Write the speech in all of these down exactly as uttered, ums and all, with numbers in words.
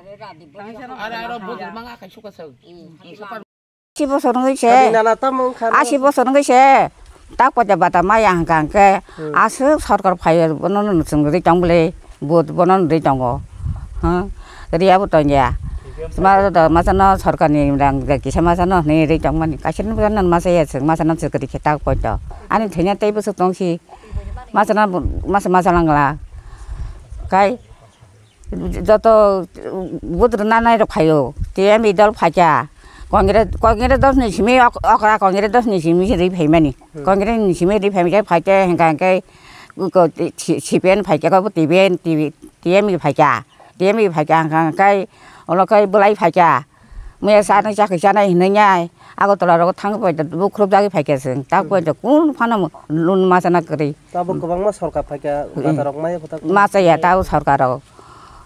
Aro, aro, bujur mang akai suka sa. Asi bosor wngwi se, Kami nana tamo wngkha, asi bosor wngwi se, tak poito bata maya hwnkha hwnkhe, hmm, aswk sorkar phaio, bono no chwng rwi tong bwle, vote bono no rwi tongo. Huh? Riyabo tongya. Masa no sorkarni rang kisa masa no hwnwi rwi tongmani. Kaisa no masa ya chwng, masa no chwng kwrwi khe tak poito. Ani thwina tei bwswk tongsi, masa no masa, masa langla. Kai, joto vote rwna nai rok phaio, T M I dol phaikha, Congress, Congress dos ni simi ok-, okra Congress dos ni simi rwi phaimani, hmm, Congress ni simi rwi phaimani khe phaikhe hwnkha hwnkhe ko-, C-, C P M phaikha, ko T P M, T V, T M I phaikha, T M I phaikha hwnkha hwnkhe olo khe bwlai phaikha. Muya sanai chakhi chanai hinui nai. Agartala rogo thang pai da, bukhrup jagwi phaikha chwng. Tak pai da, kun phano lun ma chana kwrwi. Tabuk kwbangma sorkar phaikha, hmm, bata rok maya kwtak. Ma chaya tao sorkar rok.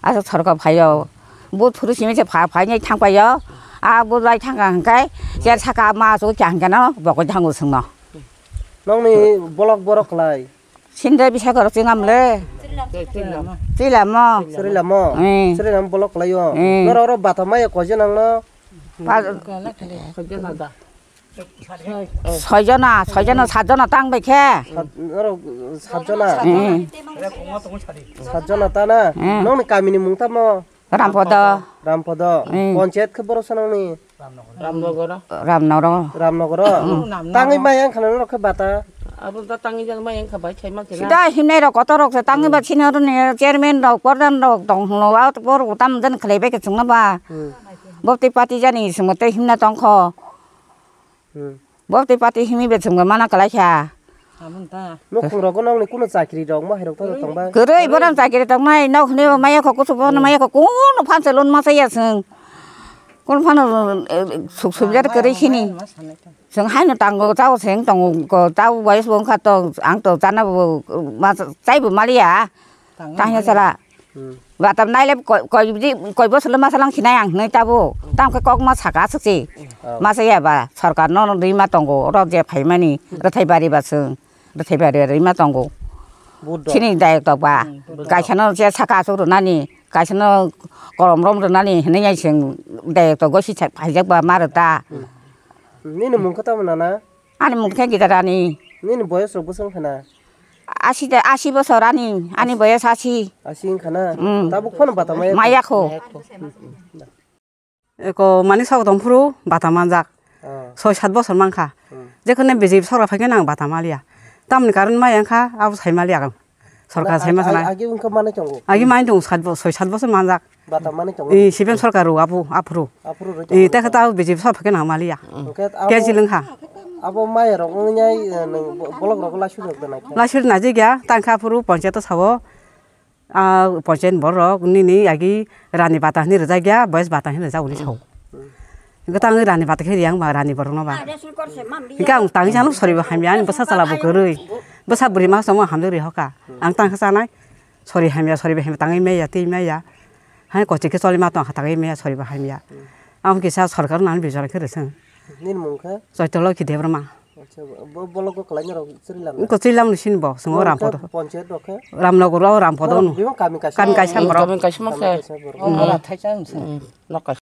Aswk sorkar phaio. Bu thuru simi se pha-, phainai thang paio. A bu lai thang kha hwnkhe, cher saka ma chukya hwnkhe no bokoi thango chwngno. Nokni bolok borok kwlai. Sindre bisa korok chingamle. Chilamo. Chilamo. Eh. Chilamo bolok kwlaio. Eh. Norok oro bata maya koijon nangno. Pa- Soijona, soijona, satjona tang bai khe. Sat-, norok satjona. Eh. Satjona ta na. Eh. Nokni kamini mung tamo? Rampodo. Rampodo. Eh. Ponchayat khe borok sanangni? Ramnogoro. Ramnogoro. Ramnogoro. Mm. Tangwi maya wngkha na norok khe bata? Abo da tangwi jak maya wngkha bai khaima khe na. Sida himnai rok kotor rok se tangwi ba senior ni chairman rok, pradhan rok tong hwno, a borok tam jan khlai bai khe chwngno ba. Hmm. Bo tei party jani swngbo tei himna tongkho. Hmm. Bo tei party himwi bai chwngbo mana kwlai kha. Nukhung rogo nokni kuno chakri rok ma hai rok tong tong bai? Kwrwi bono chakri tongnai, nok hwnwi bo maya kho, kuchuk bono maya kho, kuno phansa lon ma chaya chwng. Kuno phano, eh, suk suk jar kwrwi sini. Chwng haino tango, tao chwng tongo, tao boyes bo wngkha to, ang to chana bo, ma, chai bo maliya. Tangya chala. Hmm. Batam naile koi, koi bidi, koi bosolo masalang sinai ang hinui tabo. Tamo khe kok ma saka aswk se. Oh. Masa ya ba sorkar no rwi ma tongo, oro je phaimani, rwthai bari ba chwng, rwthai bari rwi ma tongo. Buddho. Chini dayok tok ba. Hmm, buddho. Kaisa no je saka aswk rwnani, kaisa no kolom rom rwnani hinui ya chwng dayok tok gosi phaijak ba ma rwta. Hmm. Nini mung khe tamo nana? Ani mung khe Gitarani. Nini boyes rok bwswk wngkha na? Asi de, asi bosor ani, ani boyes asi. Asi wngkha na? Mm. Tabuk phano bata maya kho? Maya kho. Eko mani sok tong phuru bata manjak. Ah. Soi sat bosor mankha. Hmm. Jekhone B J P sorkar phaikhe nang bata maliya. Tamni karon maya wngkha abo sai maliya ang. Sorkar na, sai ma ag-, sanai. Agi wngkha manwi tongo? Agi manwi tongo sat bo-, soi sat bosor manjak. Bata manwi tongo? Eh, C P M sorkar rw aphuru, aphuru. Aphuru rw tongo. Eh, tei khe tao B J P sorkar khe nang maliya. Hwnkhe abo, Kecil wngkha. Abo maya rok wngnai, eh, nwng bo-, bolok rok laisu rok da naikhe? Laisu rok naijak ya, tang khe aphuru ponchayat o sao, ah, ponchayat borok nini agi rani bata hinwi rwjak ya, boyes bata hinwi rwjak hwnwi sao. Hmm. Hwnkhe tang rani bata khe ri ang ba rani borok no ba. Hwnkhe ang tangwi chano sori bo hamya, ani bwsa chwla bo kwrwi. Bwsa bwrwi ma chwngno hamjak ri hoka. Ang tang khe chanai. Sori hamya, sori bai hamya tangwi maya, twi maya. Hai kochik khe choli ma tong kha tangwi maya, sori bai hamya. Ang kisa sorkar nang bijor khe rwsong. Nini mung khe? Chaitolokhi Debbarma. Acha, bo, bo, bolok kwlai norok chwrwi lam na? Kwchwi lam ni sini bo, chwng o Nong Ramphodo. Khe ponchayat rok khe? Ramnogor o Ramphodo Norok no. Bebak kami kaisa. Kami kaisa borok. Kami kaisa ma khe. Kami kaisa borok. Hmm. Ora thaisa wng se. Hmm. Nok kaisa.